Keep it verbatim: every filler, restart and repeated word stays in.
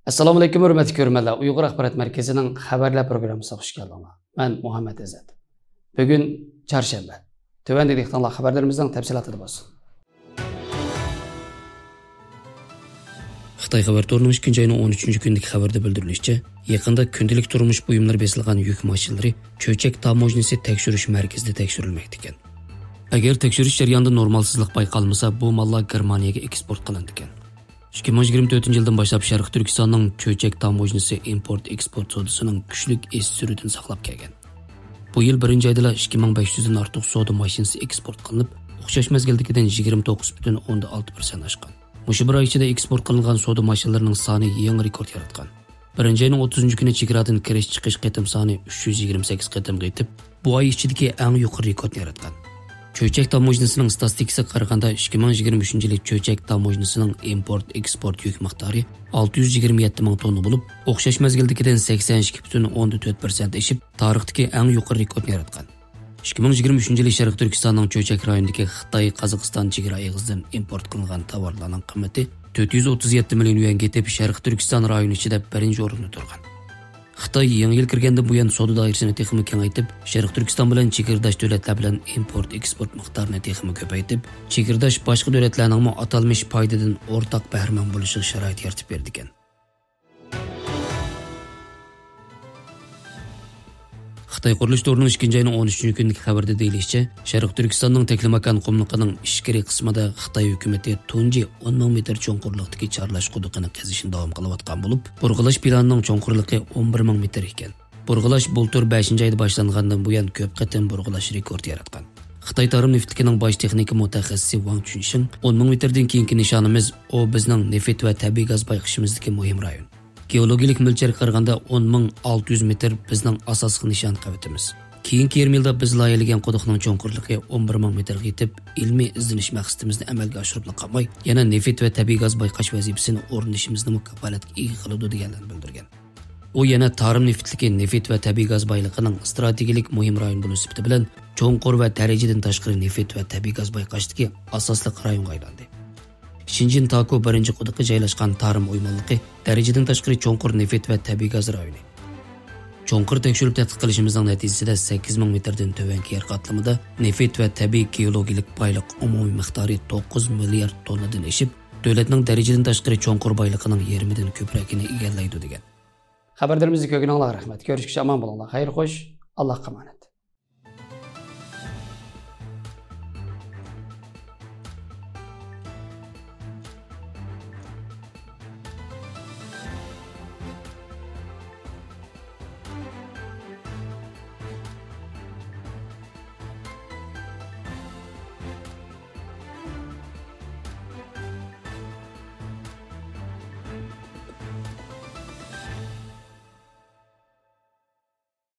ئەسسالامۇ ئەلەيكۇم، ھۆرمەتلىك كۆرۈرمەنلەر. ئۇيغۇر ئاخبارات مەركىزىنىڭ خەۋەرلەر پروگراممىسىغا خۇش كەلدىڭلار. مەن مۇھەممەد ئىززەت. بۈگۈن چارشەنبە. تۆۋەندە دىققىتىڭلار خەۋەرلىرىمىزنىڭ تەپسىلاتىدا بولسۇن. خىتاي خەۋەر تورىنىڭ ئىككىنچى ئاينىڭ ئون ئۈچىنچى كۈنىدىكى خەۋىرىدە بىلدۈرۈلۈشىچە، يېقىندا كۈندىلىك تۇرمۇش بۇيۇملىرى بېسىلغان يۈك ماشىنىلىرى چۆچەك تاموژنىسى تەكشۈرۈش مەركىزىدە تەكشۈرۈلمەكتىكەن. ئەگەر تەكشۈرۈش جەريانىدا نورمالسىزلىق بايقالمىسا، بۇ ماللار گېرمانىيەگە ئېكسپورت قىلىنىدىكەن. ئىككى مىڭ يىگىرمە تۆتىنچى يىلدىن باشلاپ شەرقىي تۈركىستاننىڭ چۆچەك تاموژنىسى ئىمپورت ئېكسپورت سودىسىنىڭ كۈچلۈك ئېشىش سۈرئىتىنى ساقلاپ كەلگەن. بۇ يىل بىرىنچى ئايدىلا ئىككى مىڭ بەش يۈزدىن ئارتۇق سودا ماشىنىسى ئېكسپورت قىلىنىپ، ئوخشاش مەزگىلدىكىدىن يىگىرمە توققۇز پۈتۈن ئوندىن ئالتە پىرسەنت ئاشقان. مۇشۇ بىر ئاي ئىچىدە ئېكسپورت قىلىنغان سودا ماشىنىلىرىنىڭ سانى يېڭى رېكورت ياراتقان. بىرىنچى ئاينىڭ ئوتتۇزىنچى كۈنى چېگرادىن كىرىش چىقىش قېتىم سانى ئۈچ يۈز يىگىرمە سەككىز قېتىمغا يېتىپ، بۇ ئاي ئىچىدىكى ئەڭ يۇقىرى رېكورتنى ياراتقان. چۆچەك تاموژنىسىنىڭ ستاتىستىكىسىغا قارىغاندا، ئىككى مىڭ يىگىرمە ئۈچىنچى يىلى چۆچەك تاموژنىسىنىڭ ئىمپورت ئېكسپورت يۈك مىقدارى ئالتە يۈز يىگىرمە يەتتە مىڭ توننا بولۇپ، ئوخشاش مەزگىلدىكىدىن سەكسەن ئىككى پۈتۈن ئوندىن تۆت پىرسەنت ئېشىپ، تارىختىكى ئەڭ يۇقىرى رېكورتنى ياراتقان. ئىككى مىڭ يىگىرمە ئۈچىنچى يىلى شەرقىي تۈركىستاننىڭ چۆچەك رايونىدىكى خىتاي، قازاقىستان چېگرا ئېغىزىدىن ئىمپورت قىلىنغان تاۋارلارنىڭ قىممىتى تۆت يۈز ئوتتۇز يەتتە مىليون يۈەنگە يېتىپ، شەرقىي تۈركىستان رايونى ئىچىدە بىرىنچى ئورۇندا تۇرغان. خىتاي يېڭى يىل كىرگەندىن بۇيان سودا دائىرىسىنى تېخىمۇ كېڭەيتىپ، شەرقىي تۈركىستان بىلەن چېگرىداش دۆلەتلەر بىلەن ئىمپورت ئېكسپورت مىقدارىنى تېخىمۇ كۆپەيتىپ، چېگرىداش باشقا دۆلەتلەرنىڭمۇ ئاتالمىش پايدىدىن ئورتاق بەھرىمەن بولۇشىغا شارائىت يارىتىپ بېرىدىكەن. خىتاي قۇرۇلۇش تورىنىڭ ئىككىنچى ئاينىڭ ئون ئۈچىنچى كۈنىدىكى خەۋىرىدە دېيىلىشىچە، شەرقىي تۈركىستاننىڭ تەكلىماكان قۇملۇقىنىڭ ئىچكىرى قىسمىدا خىتاي ھۆكۈمىتى تۇنجى ئون مىڭ مېتىر چوڭقۇرلۇقتىكى چارلاش قۇدۇقىنى قېزىشنى داۋام قىلىۋاتقان بولۇپ، بۇرغىلاش پىلانىنىڭ چوڭقۇرلۇقى ئون بىر مىڭ مېتىر ئىكەن. بۇرغىلاش بۇلتۇر بەشىنچى ئايدا باشلانغاندىن بۇيان كۆپ قېتىم بۇرغىلاش رېكورتى ياراتقان. خىتاي تارىم نېفىتلىكىنىڭ باش تېخنىكا مۇتەخەسسىسى ۋاڭ چۈنشىڭ، «ئون مىڭ مېتىردىن كېيىنكى نىشانىمىز، ئۇ بىزنىڭ نېفىت ۋە تەبىئىي گاز بايقىشىمىزدىكى مۇھىم رايون. گېئولوگىيەلىك مۆلچەرگە قارىغاندا، ئون مىڭ ئالتە يۈز مېتىر بىزنىڭ ئاساسلىق نىشان قەۋىتىمىز. كېيىنكى يېرىم يىلدا بىز لايىھەلىگەن قۇدۇقنىڭ چوڭقۇرلۇقى ئون بىر مىڭ مېتىرغا يېتىپ، ئىلمىي ئىزدىنىش مەقسىتىمىزنى ئەمەلگە ئاشۇرۇپلا قالماي، يەنە نېفىت ۋە تەبىئىي گاز بايقاش ۋەزىپىسىنى ئورۇندىشىمىزنىمۇ كاپالەتكە ئىگە قىلىدۇ» دېگەنلەرنى بىلدۈرگەن. ئۇ يەنە تارىم نېفىتلىكى نېفىت ۋە تەبىئىي گاز بايلىقىنىڭ ئىستراتېگىيەلىك مۇھىم رايون بولۇش سۈپىتى بىلەن، چوڭقۇر ۋە دەرىجىدىن تاشقىرى نېفىت ۋە تەبىئىي گاز بايقاشتىكى ئاساسلىق رايونغا ئايلاندى. شىنجىن تاكۇ بىرىنچى قۇدۇقى جايلاشقان تارىم ئويمانلىقى دەرىجىدىن تاشقىرى چوڭقۇر نېفىت ۋە تەبىئىي گاز رايونى. چوڭقۇر تەكشۈرۈپ تەتقىق قىلىشىمىزنىڭ نەتىجىسىدە، سەككىز مىڭ مېتىردىن تۆۋەنكى يەر قاتلىمىدا نېفىت ۋە تەبىئىي گېئولوگىيەلىك بايلىق ئومۇمىي مىقدارى توققۇز مىليارد توننىدىن ئېشىپ، دۆلەتنىڭ دەرىجىدىن تاشقىرى چوڭقۇر بايلىقىنىڭ يېرىمىدىن كۆپرەكىنى ئىگىلەيدۇ، دېگەن. خەۋەرلىرىمىزنى كۆرگىنىڭلارغا رەھمەت. كۆرۈشكىچە ئامان بولۇڭلار. خەير خوش. ئاللاھقا ئامانەت.